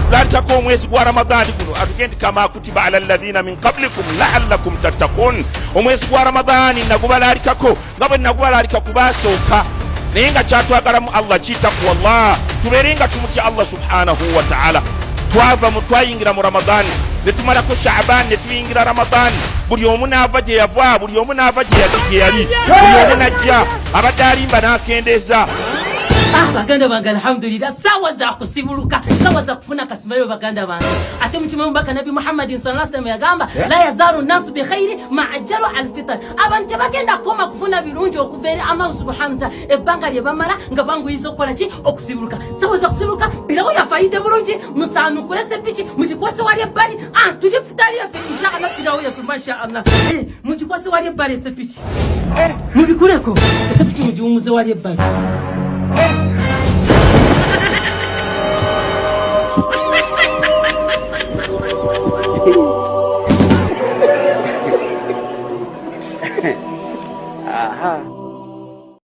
Yatulalikako omwezi gwa Ramadaani guno, atuge nti kama kutiba ala alladhina min qablikum laallakum tattakun. Omwezi gwa Ramadaani nagubalalikako nga bwe nagubalalika ku baasooka, naye nga kyatwagalamu Allah ki takuwa llah, tubeere nga tumutya Allah subhanahu wa taala. Twava mu twayingira mu Ramadaani ne tumalako Shaaban ne tuyingira Ramadaani, buli omu n'ava gye yava, buli omu n'ava gye yali, buli omu n'ajja abadde alimba n'akendeeza. Baganda bange, alhamdulillah, sawa za kusibuluka, sawa za kufuna kasimayo. Baganda bange, ate mukimanyi omubaka Nabi Muhammadin sallallahu alaihi wasallam yagamba, la yazalu nasu bikhairi maajalu alfitar, abantu tebagenda kukoma kufuna birungi okuva eri Allah subhanahu wa ta'ala ebbanga lye bamala nga banguyiza okukola ki? Okusibuluka. Sawa za kusibuluka, pirawo yaffe bulungi, musaanukule sepiki, mugikwase wali ebbali. Tuli futali yaffe, inshallah, pirawo yaffe, masha Allah. Mugikwase wali ebbali esepiki, mubikuleko esepiki, mugiwumuze wali ebbali. Aha.